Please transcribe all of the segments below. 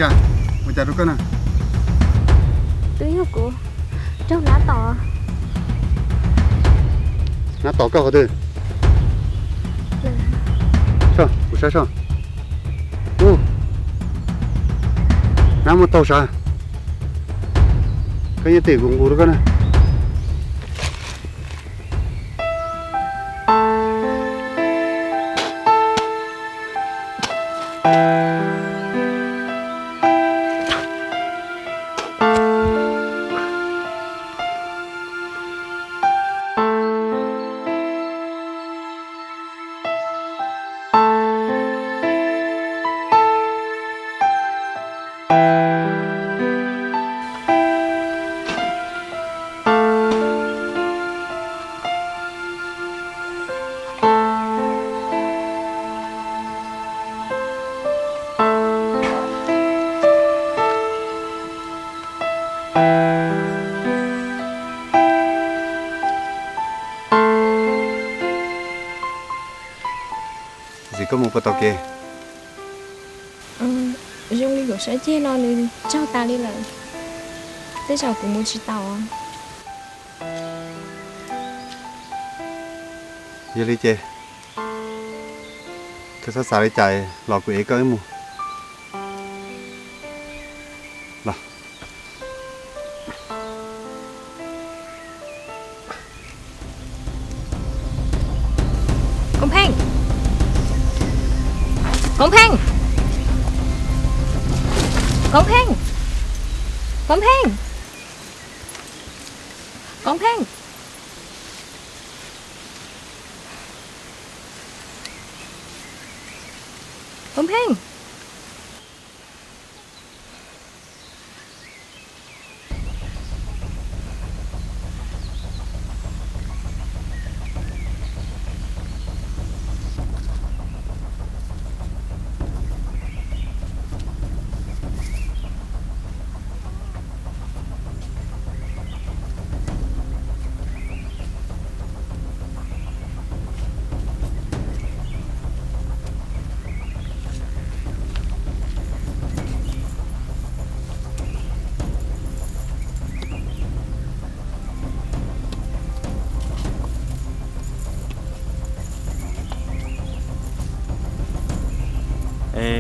Ua cas rau koj na? Twb yog kuv raug nab tom. Nab tom koj qhov twg? Soj, kuv saib soj. Ub, nab muab taug sav. Koj yeej tem kuv nqus rau koj na. Txiv, koj mus puas tau kev? Zoo li kuv sab ceg no nws tsaug tas li lawm, tej zaum kuv mus tsis tau. Yog li ces koj xav xav li cas los kuv ev koj wb mus. Los. Koob Pheej! Koob Pheej! Koob Pheej! Koob Pheej! Koob Pheej! Koob Pheej!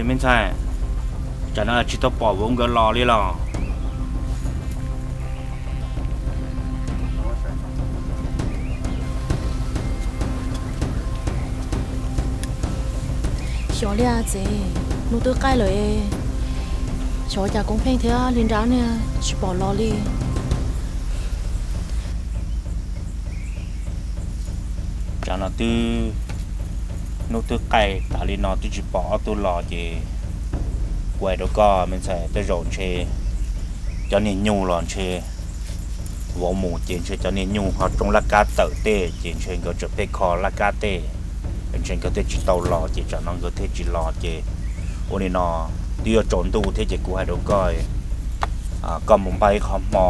Me ntxhais, tsam no tsis tau pom vauv nkawd los li los? Xyov li txiv, hnub twb qaij lawm, xyov cas Koob Pheej thiab Hli Nrab ne tsis pom los li. Tsam no twb hnub twb qaij tas li no twb tsis pom ob tug los ces kuv hais rau koj me ntxhais, tej zaum ntshe cov niag nyuj los ntshe vauv mus ces ntshe cov niag nyuj ho tsoo laj kab tawm tej ces ntshe nkawd tseem pheej kho laj kab tej, ntshe nkawd thiaj tsis tau los ces tsam no nkawd thiaj tsis los ces ua li no twb yuav tsaus ntuj thiab ces kuv hais rau koj, koj mus npaj ib qho hmo,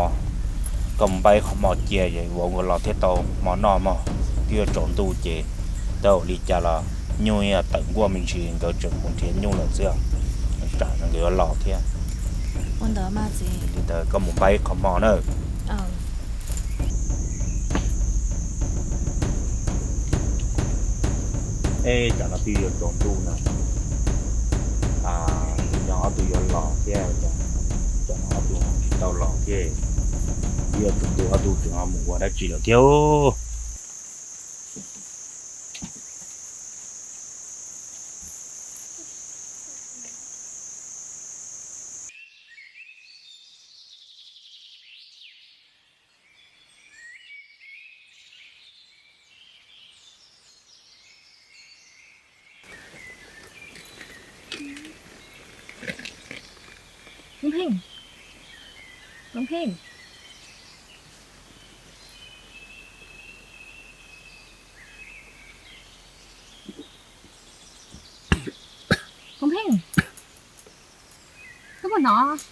koj mus npaj ib qho hmo cia vauv nkawd los thiaj tau hmo noj mog. Twb yuav tsaus ntuj ces tau li cas los nyuj tawm nkuaj me ntsis nkawd tseem mus nrhiav nyuj lawm xwb, tsam no nkawd yuav los thiab. Li ntawd koj mus npaj ib qho hmo na. Eb, tsam no twb yuav tsaus ntuj na, nyob ob tug yuav los thiab, tsam no ob tug tsis tau los thiab, twb yuav tsaus ntuj ob tug tseem mus ua dab tsi lawm thiab. Koob Pheej, Koob Pheej, Koob Pheej, koj puas hnov?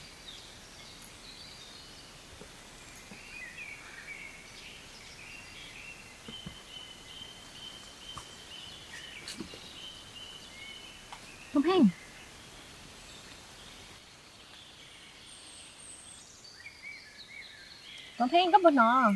Koob Pheej, Koob Pheej, koj puas hnov?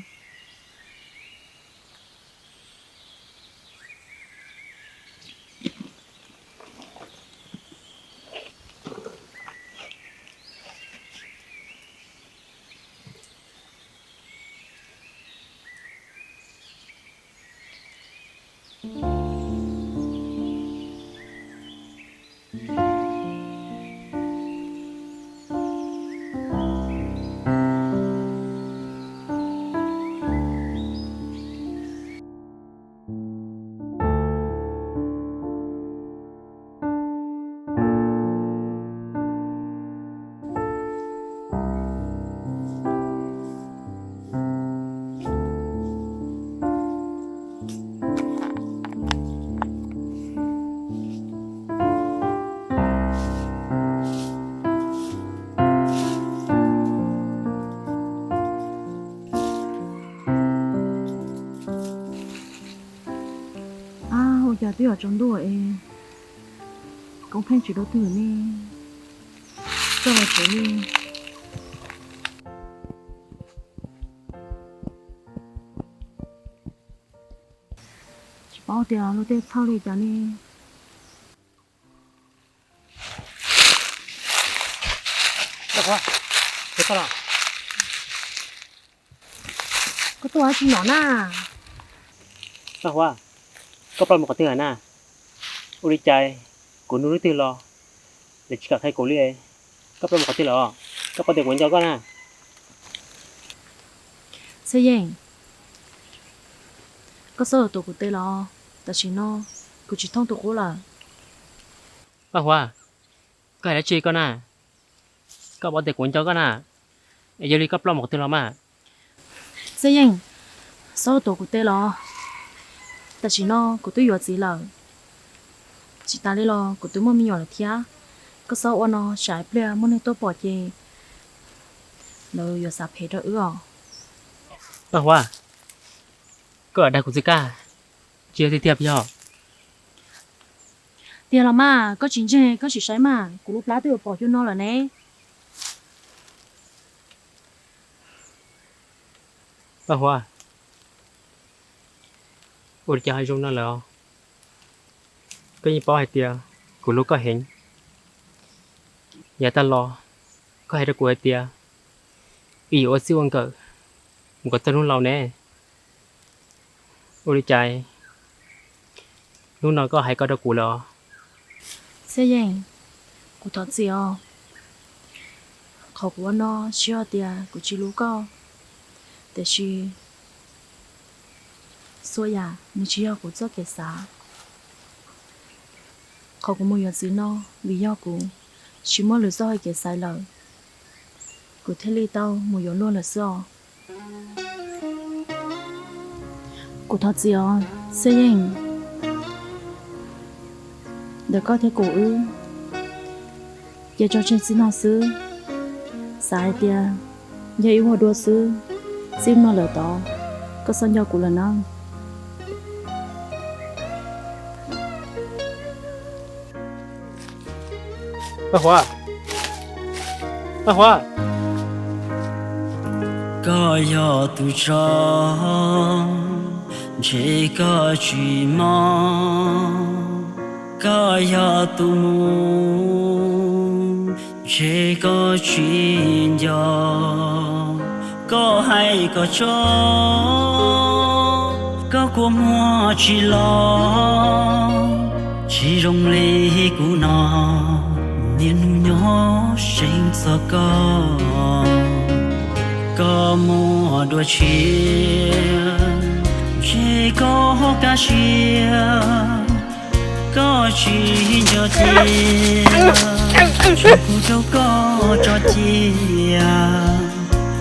Ab, ua cas twb yuav tsaus ntuj es Koob Pheej tsis dua twg ne? Txog los tsev li. Tsis paub tias luag tej txhawj li cas ne. Koj tuaj dab tsi no na? Paj Huab, koj ploj mus qhov twg lawm na? Ua li cas kuv nug lub twg los lawv tsis kam qhia kuv li. Koj ploj mus qhov twg lawm? Koj paub tias kuv nco koj na. Txhiaj Yeej, koj txhob tuav kuv tes los, tam sim no kuv tsis thooj tus qub lawm. Paj Huab, koj hais dab tsi koj na? Koj paub tias kuv nco koj na, es yog li koj ploj mus qhov twg los mas? Txhiaj Yeej, txhob tuav kuv tes los, tam sim no kuv twb yuav txiv lawm, tsis tas li los kuv twb muaj me nyuam lawm thiab. Koj txhob ua no, tsam ib pliag muaj neeg tuaj pom ces lawv yuav xav phem rau wb os. Paj Huab, koj dag kuv tsis kaj, tsis yog tiag tiag puas yog? Tiag los mas, koj tsis ntseeg koj sim saib mas, kuv lub plab twb yuav pom cuag no lawm ne. Paj Huab, ua li cas ho zoo no lawm os? Koj yeej paub hais tias kuv hlub koj heev. Yav tag los koj hais rau kuv hais tias wb yuav ua txij ua nkawm mus kom txog hnub laus ne. Ua li cas hnub no koj hais ko rau kuv lawm os? Txhiaj Yeej, kuv thov txim os. Qhov kuv ua no tsis yog tias kuv tsis hlub koj, tiam sis txhua yam nws tsis yog kuv txoj kev xav. Qhov kuv mus yuav txiv no vim yog kuv tsis muaj lwm txoj hau kev xaiv lawm, kuv thiaj li tau mus yuav luag lawm xwb os. Kuv thov txim os Txhiaj Yeej. Ntawm koj thiab kuv wb cia tso tseg txij no xwb. Xav hais tias yog ib vuag dua xwb, txij no lawm tod koj txhob nco kuv lawm nawb. Paj Huab, Paj Huab. Koj yog tus tso, ntshe koj tsis mob. Koj yog tus mus, ntshe koj tsis nco. Koj hais kom tso, koj kua muag tsis los, tsis zoo li kuv no, niaj hnub nyob seev txog koj. Koj muaj dua tshiab, ntshe koj ho kaj siab, koj tsis nco cia, tsuas kuv rau koj tso cia,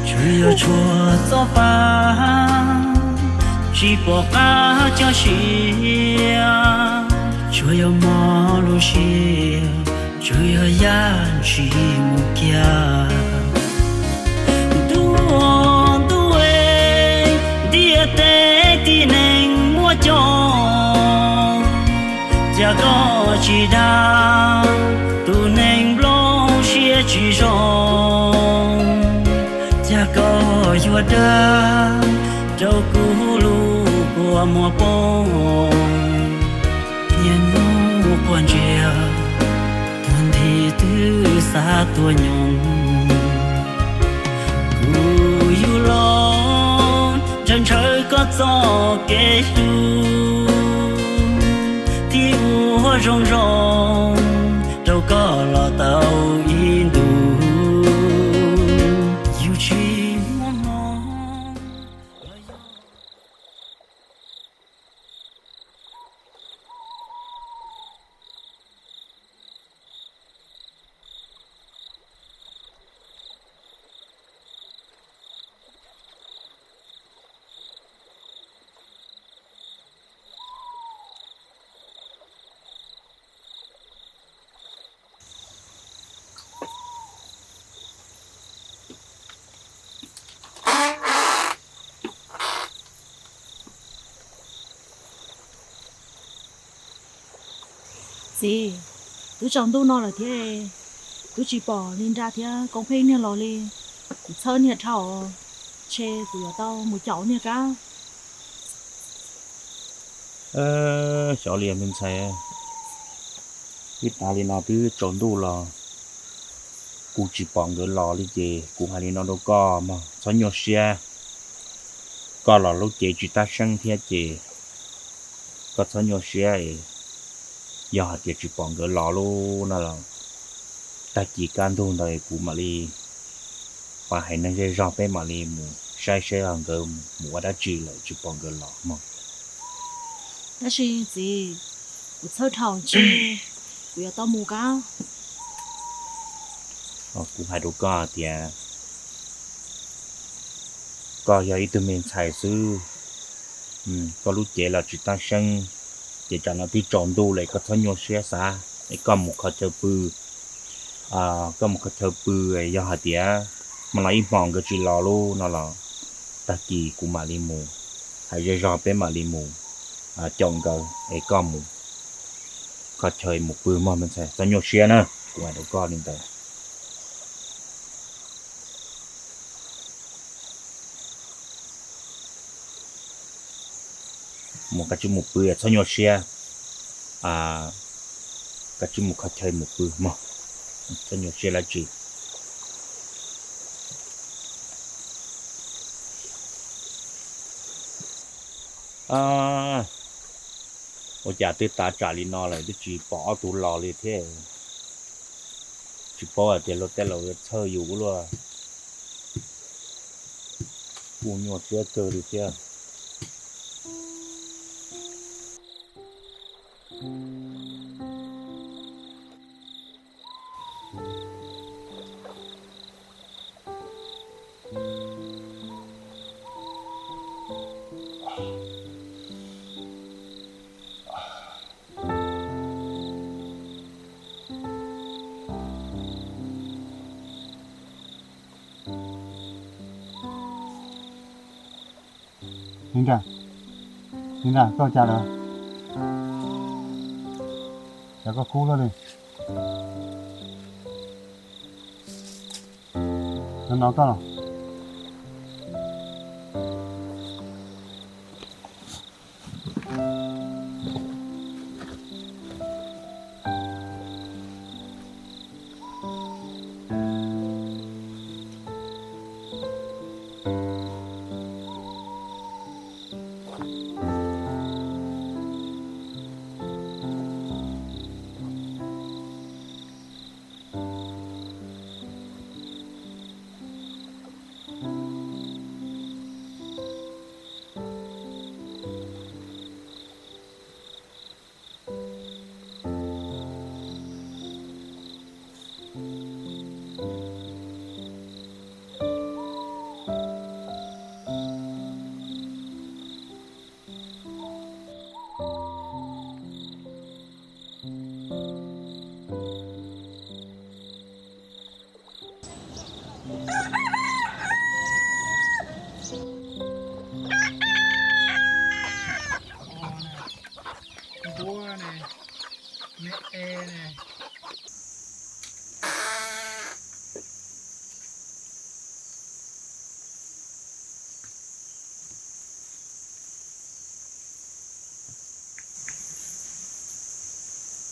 tsuas yog tshuav txoj pa, tsis pom qab coj sia, tsuas yog mob lub siab, tsuas yog yaj ntshis mus kiag. Ntuj, ntuj, ntiaj teb tib neeg muaj coj, cas koj tsis dag, tus neeg nplooj siab tsis zoo, cas koj Cua dawb rau kuv lub kua muag poob, niaj hnub quaj ntsia, tuag nthi twb xav tuag nyoos. Kuv yug los ntshaw ntshaw koj txoj kev hlub, thiab ua zoo zoo rau koj los tau ib ntus. Yus tsis muaj hmo. Txiv, twb tsaus ntuj no lawm thiab, twb tsis pom Li Nra thiab Koob Pheej niag los li. Kuv txhawj niag dhau, ntshe kuv yuav tau mus caum niag kab. Xyov li me ntxhais, ib tav li no twb tsaus ntuj los kuv tsis pom nkawd los li ces kuv hais li no rau koj mog, txhob nyuaj siab. Koj los lub cev tsis tab seeb thiab ces koj txhob nyuaj siab. Yog hais tias tsis pom nkawd los lub no los tag kis kaj ntug ntawd kuv mam li pab hais neeg zej zog peb mam li mus saib saib nkawd mus ua dab tsi lawm tsis pom nkawd los mog. Tab sis txiv, kuv txhawj dhau ntshe kuv yuav tau mus kab. Kuv hais rau koj tias koj yog ib tug me ntxhais xwb, koj lub cev los tsis tab seeb, ces tsam no twb tsaus ntuj lawm koj txhob nyuaj siab xav, es koj mus kho chaw pw, koj mus kho chaw pw, yog hais tias hmo no ib hmos nkawd tsis los lub no los tag kis kuv mam li mus, hais zej zog peb mam li mus caum nkawd es koj mus kho chaw mus pw mog me ntxhais, txhob nyuaj siab na, kuv hais rau koj li ntawd. Mus koj tsij mus pw txhob nyuaj siab, koj tsij mus kho chaw mus pw mog, txhob nyuaj siab dab tsi. Ua cas twb tav tsam li no lawm twb tsis pom ob tug los li thiab. Tsis paub hais tias luag tej laus yuav txhawj yus ua luaj, kuj nyuaj siab kawg li thiab. Ni Nra, Ni Nra, koj cas lawm? Cas koj kub luaj li? No no koj los.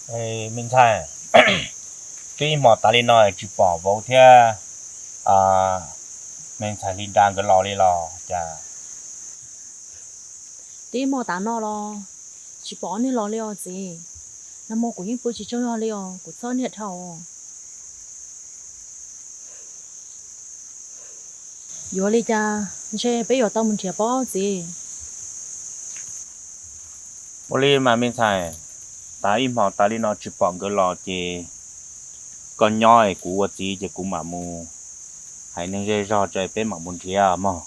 Me ntxhais, twb ib hmo tas li no tsis pom vauv thiab me ntxhais Li Nra nkawd los li los cas? Twb ib hmo tas no los tsis pom ob niag los li os txiv. Nag hmo kuv yeej pw tsis tsaug zog li os, kuv txhawj niam dhau. Yuav li cas ntshe peb yuav tau mus nrhiav pob txiv. Ua li mas me ntxhais, tas ib hmo tas li no tsis pom nkawd los ces koj nyob es kuv ua txiv ces kuv mam mus hais neeg zej zog tso peb mam mus nrhiav mog.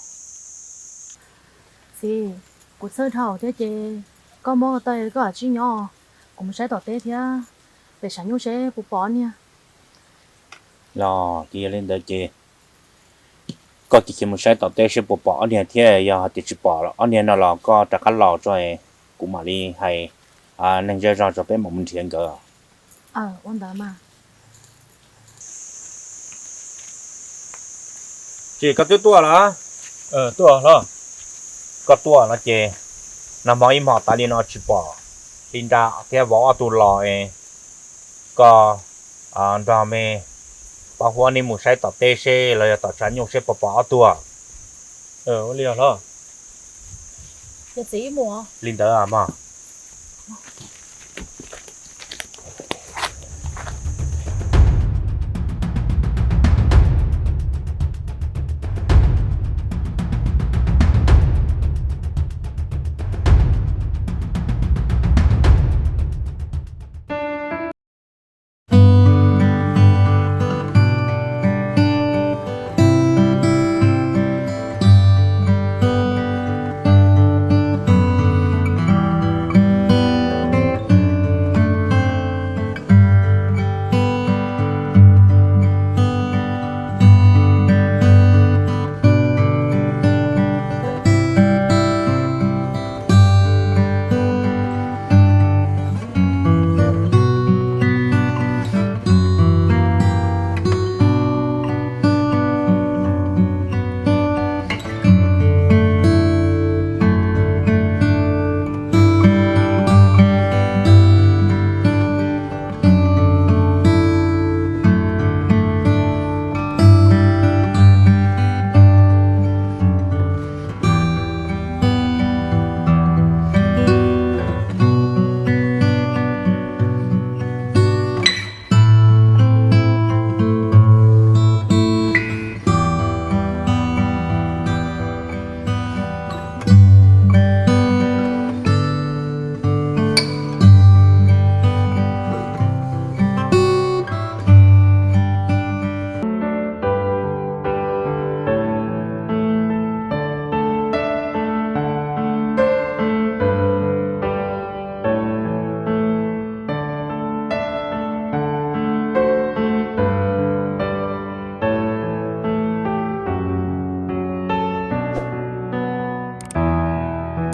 Txiv, kuv txhawj dhau thiab ces koj muab tau koj tsij nyob, kuv mus saib tom teb thiab pem tshav nyuj seb puas pom niag. Yog ces yog li ntawd ces koj cia li mus saib tom teb seb puas pom ob niag thiab yog hais tias tsis pom ob niag no los koj rov qab los tso, kuv mam li hais neeg zej zog tso peb mam mus nrhiav nkawd. Ua ntawd mas. Tsis, koj twb tuaj los? Tuaj los. Koj tuaj no ces nag hmo ib hmo tas li no tsis pom Li Nra thiab vauv ob tug los es koj nrog me Paj Huab neb mus saib tom teb seb los yog tom tshav nyuj seb puas pom ob tug. Li ntawd mog.